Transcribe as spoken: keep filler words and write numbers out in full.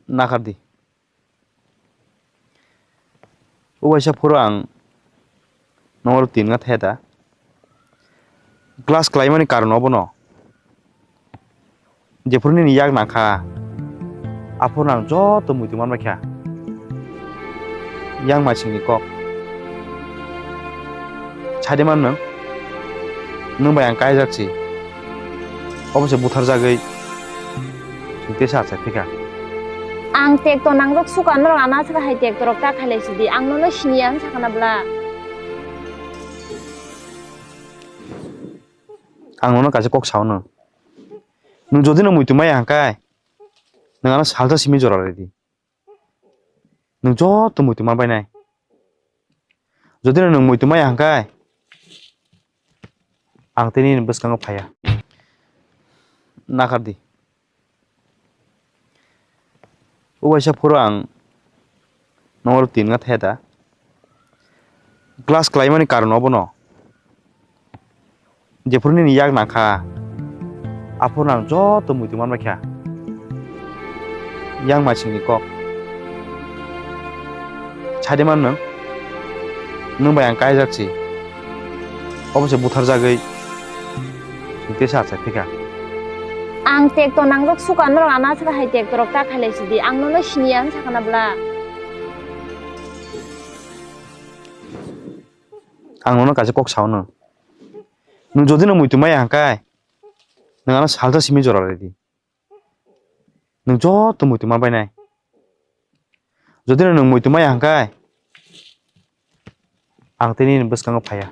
Nakardi. O waisa phuru ang nongor tin wngkha thaya da. Class khlaimani karon obono. Jephuru nini yak nangkha, aphuru nang joto muitu manbaikha. Yang maisingni kok. Sadi man nwng? Nwng bai ang kaijak si. Obo se butharjagwi chwng tesa achai phikha. Ang tekto nangrok suka norok ana saka hai tekto rok ta khailai sidi. Ang nono siniya wng sakana bla. Ang nono kaisa kok sao no. Nwng jodi no muitu maya hangkai, nwng ano salsa simi jora rwdi. Nwng joto muitu manbainai. Jodi no nwng muitu maya hangkai, ang tini nini bwskango phaiya. Nakardi. O waisa phuru ang nongor tin wngkha thaya da. Class khlaimani karon obono. Jephuru nini yak nangkha, aphuru nang joto muitu manbaikha. Yang maisingni kok. Sadi man nwng? Nwng bai ang kaijak si. Obo se butharjagwi chwng tesa achai phikha. Ang tekto nangrok suka norok ana saka hai tekto rok ta khailai sidi. Ang nono siniya wng sakana bla. Ang nono kaisa kok sao no. Nwng jodi no muitu maya hangkai, nwng ano salsa simi jora rwdi. Nwng joto muitu manbainai. Jodi no nwng muitu maya hangkai, ang tini nini bwskango phaiya.